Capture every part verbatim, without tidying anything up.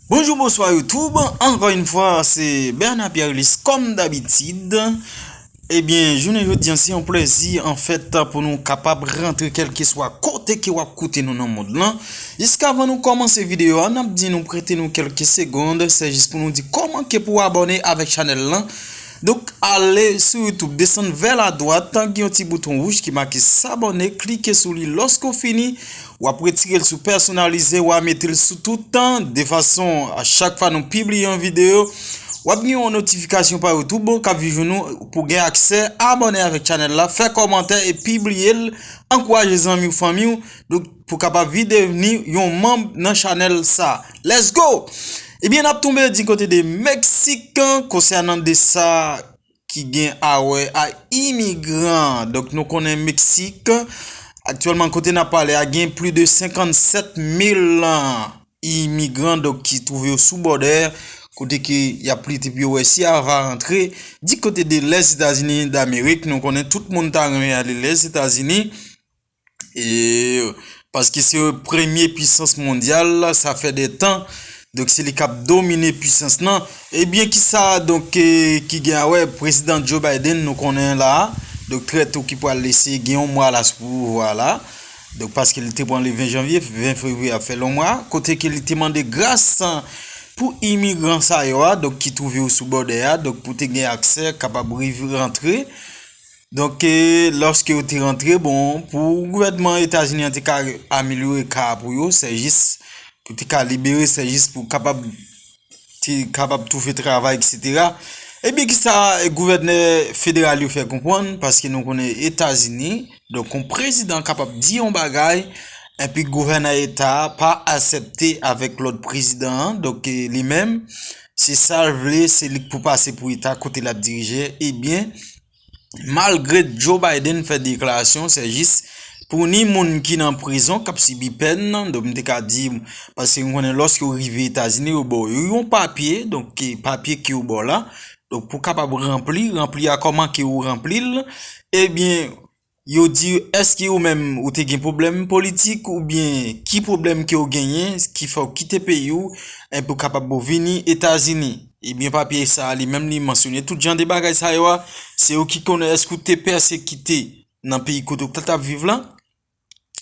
Bonjou, bonswa YouTube. Ankò yon fwa, se Bernard Pierre Ulysse, kòm dabitid. Ebyen, jounen jodi an, se yon plèzi, anfèt, pou nou kapab rantre kèlkeswa kote ke w ap koute nou nan mond lan. Jiskavan nou kòmanse videyo a, n ap di nou prete nou kèlke segond, se jis pou nou di kòman ke pou abòne avèk chanèl lan. Donk, ale sou YouTube, desann vè ladwat, gen yon ti bouton wouj ki make s'abonner, klike sou li. Lòske w fini, w ap retire l sou pèsonalize, w a mete l sou tout tan, de fason a chak fwa nou pibliye yon videyo, w ap gen yon notifikasyon pa YouTube k ap vin jwenn ou pou gen aksè abòne avèk chanèl la, fè kòmantè e pibliye l, ankouraje zanmi w, fanmi w, donk pou kapab vin devni yon manm nan chanèl sa. Let's go! Ebyen, n ap tonbe di kote de Meksik konsènan de sa ki gen a wè a imigran. Donk, nou konnen Meksik, aktyèlman, kote n ap pale a, gen plis de senkannsèt mil imigran, donk, ki twouve yo sou bòdè, kote ke y ap lite pou yo wè si y a va rantre di kote de Lèzetazini Damerik. Nou konnen tout moun ta renmen ale Lèzetazini. E, paske se premye pisans mondyal, sa fè de tan. Donk, se li k ap domine pisans lan. Ebyen, kisa, donk, eh, ki gen a wè, Prezidan Joe Biden, nou konnen la. Donk, trè tou ki pral lese gen yon mwa la sou pouvwa la. Donk, paske li te pran le ven janvye, ven fevriye ap fè l yon mwa. Kote ke li te mande gras pou imigran sa yo a, donk, ki twouve yo sou bòdè a, donk, pou te gen aksè, kapab rive rantre. Donk, eh, lòske yo te rantre, bon, pou gouvènman Etazini an te ka amelyore ka a pou yo, se jis pou te ka libere, se jis pou kapab, te kapab twouve travay, etsetera. Ebyen, kisa, eh, gouvènè federal yo fè konprann, paske nou konnen Etazini, donk, yon prezidan kapab di yon bagay, epi gouvènè eta a pa aksepte avèk lòd prezidan an, donk, eh, li menm, se sa l vle, se li k pou pase pou eta kote l ap dirije, ebyen, malgre Joe Biden fè deklarasyon, se jis pou ni moun ki nan prizon k ap sibi pèn, donk m te ka di, paske m konnen lòske yo rive Etazini, yo ba w yon papye, donk, eh, papye ke yo ba w la, donk, pou kapab ranpli, ranpli a, kòman ke ou ranpli l, ebyen, yo di, èske ou menm ou te gen pwoblèm politik, oubyen ki pwoblèm ke w genyen, ki fè w kite peyi w, epi w kapab vini Etazini? Ebyen, papye sa a, li menm, li mansyone tout jan de bagay sa yo a. Se yo ki konnen èske w te pèsekite nan peyi kote w t ap viv la,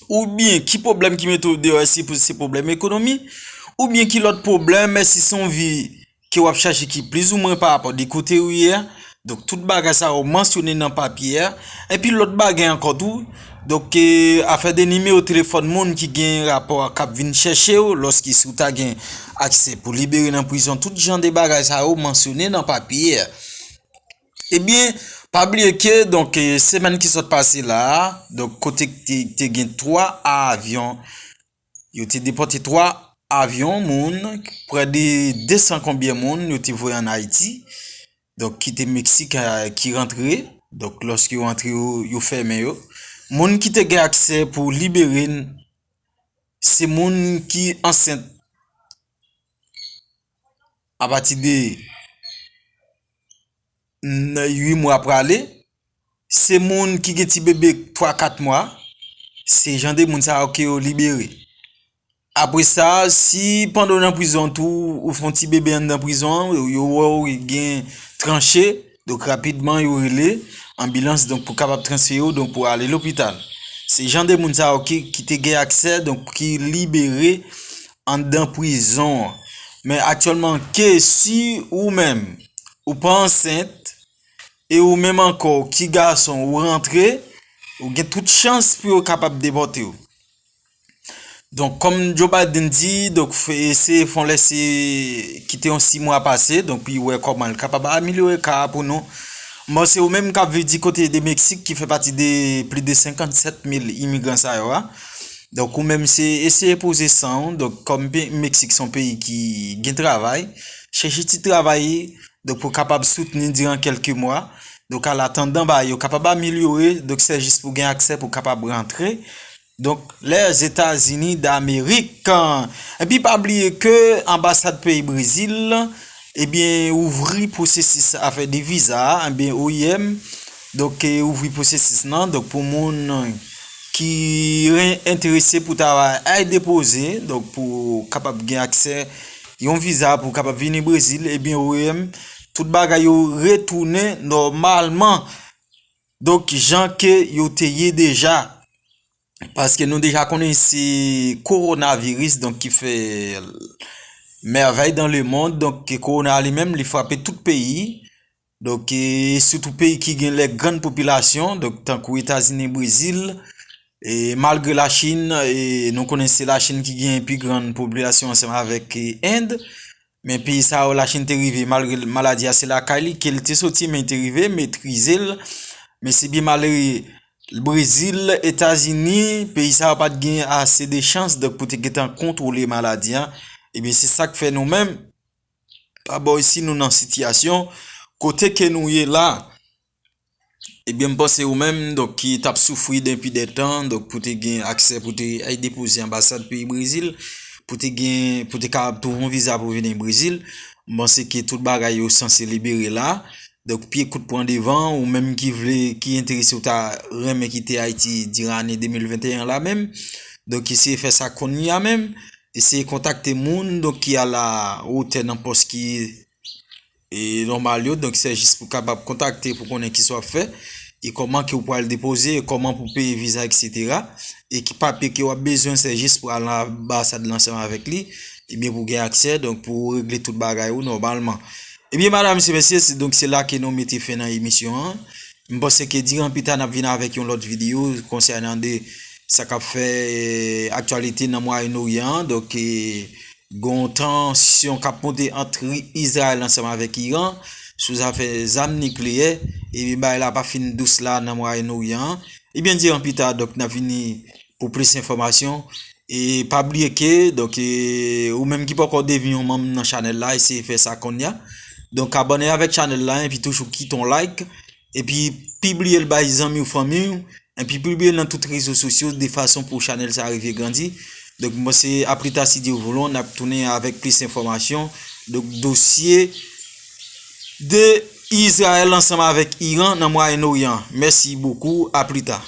oubyen ki pwoblèm ki mete w deyò, èske se pwoblèm ekonomi, oubyen ki lòt pwoblèm, èske se yon vi ke w ap chache ki plis ou mwen pa rapò de kote ou ye a. Donk, tout bagay sa yo mansyone nan papye a. Epi lòt bagay ankò tou, donk, eh, afè de nimewo telefòn moun ki gen rapò a k ap vin chèche w, lòske si w ta gen aksè pou libere nan prizon, tout jan de bagay sa yo mansyone nan papye a. Ebyen, pa bliye ke, donk, eh, semèn ki sot pase la a, donk, kote te, te gen twa avyon, yo te depòte twa avyon moun, prè de de san konbyen moun yo te voye ann Ayiti, donk, ki te Meksik, eh, ki rantre. Donk, lòske yo rantre, yo, yo fèmen yo. Moun ki te gen aksè pou libere n, se moun ki ansent apati de n-, uit mwa prale, se moun ki gen ti bebe twa, kat mwa, se jan de moun sa yo ke yo libere. Apre sa, si pandan w nan prizon tou, ou fè yon ti bebe anndan prizon an, yo wè w gen tranche, donk rapidman yo rele anbilans, donk pou kapab transfere w, donk pou ale lopital. Se jan de moun sa yo ki, ki te gen aksè, donk ki libere anndan prizon an. Men aktyèlman, ke si ou menm, ou pa ansent, e ou menm ankò ki gason, ou rantre, ou gen tout chans pou yo kapab depòte w. Donk, kòm Joe Biden di, donk, f-, eseye fè yon lèse kite yon sis mwa pase, donk, pou l wè kòman l kapab amelyore ka a pou nou. Bon, se ou menm k ap viv di kote de Meksik, ki fè pati de plis de senkannsèt mil imigran sa yo a. Donk, ou menm, se eseye poze san w. Donk, kòm pe-, Meksik se yon peyi ki gen travay, chèche ti travay, donk, pou kapab soutni diran kèlke mwa. Donk, alatandan bagay yo kapab amelyore, donk, se jis pou gen aksè pou kapab rantre. Donk, Lèzetazini Damerik. Epi pa bliye ke anbasad peyi Brezil, ebyen, ouvri pwosesis afè de viza a, ebyen, O I M, donk, e ouvri pwosesis lan, donk, pou moun ki re-, enterese pou ta al depoze, donk, pou kapab gen aksè yon viza pou w kapab vini Brezil, ebyen, ou menm, tout bagay yo retounen nòmalman. Donk, jan ke yo te ye deja. Paske nou deja konnen se kowonaviris, donk, ki fè mèvèy dan le mond. Donk, kowona li menm, li frape tout peyi. Donk, e sitou peyi ki gen lè grann popilasyon, donk, tankou Etazini, Brezil, e malgre Lachin, e nou konnen se Lachin ki gen pi grann popilasyon ansanm avèk, e, End, men peyi sa yo, Lachin te rive, malgre maladi a se lakay li ke l te soti, men te rive metrize l. Men se byen malere, Brezil, Etazini, peyi sa yo pa t gen ase de chans, donk, pou te gentan kontwole maladi a. Ebyen, se sa k fè nou menm, pa bò isi, nou nan sitiyasyon kote ke nou ye la. Ebyen, m panse ou menm, donk, ki t ap soufri depi de tan, donk, pou te gen aksè, pou te al depoze anbasad peyi Brezil, pou te gen, pou te kapab touve yon viza pou vini Brezil, m panse ke tout bagay yo sanse libere la. Donk, pye kout pran devan, ou menm ki vle, ki enterese, ou ta renmen kite Ayiti diran ane de mil venteyen la menm. Donk, eseye fè sa kounye a menm. Eseye kontakte moun, donk, ki a la wotè nan pòs ki, e, nòmal yo. Donk, se jis pou kapab kontakte pou konnen kisa w ap fè, e kòman ke w pral depoze, e kòman pou peye viza, etsetera. E ki papye ke w ap bezwen, se jis pou al nan anbasad la ansanm avèk li, ebyen, pou gen aksè, donk, pou regle tout bagay ou nòmalman. Ebyen, madam, mesye, mesye, se, donk, se la ke nou mete fen nan emisyon an. M panse ke diran pita n ap vin avèk yon lòt videyo konsènan de sa k ap fè, e, aktyalite nan Mwayen Oryan an. Donk, e, gen yon tansyon k ap monte ant Izrayèl ansanm avèk Iran sou zafè zam nikleyè. Ebyen, bagay la pa fin dous la nan Mwayen Oryan an. Ebyen, diran pita, donk, n ap vini pou plis enfòmasyon. E pa bliye ke, donk, e, ou menm ki poko devni yon manm nan chanèl la, eseye fè sa kounye a. Donk, abòne avèk chanèl la, epi toujou kite yon like, epi pibliye l bay zanmi w, fanmi w, epi pibliye l nan tout rezo sosyo, de fason pou chanèl sa rive grandi. Donk, mwen se Aplita, si Dye vle, n ap tounen avèk plis enfòmasyon. Donk, dosye de Izrayèl ansanm avèk Iran nan Mwayen Oryan. Mèsi bokou, aplita.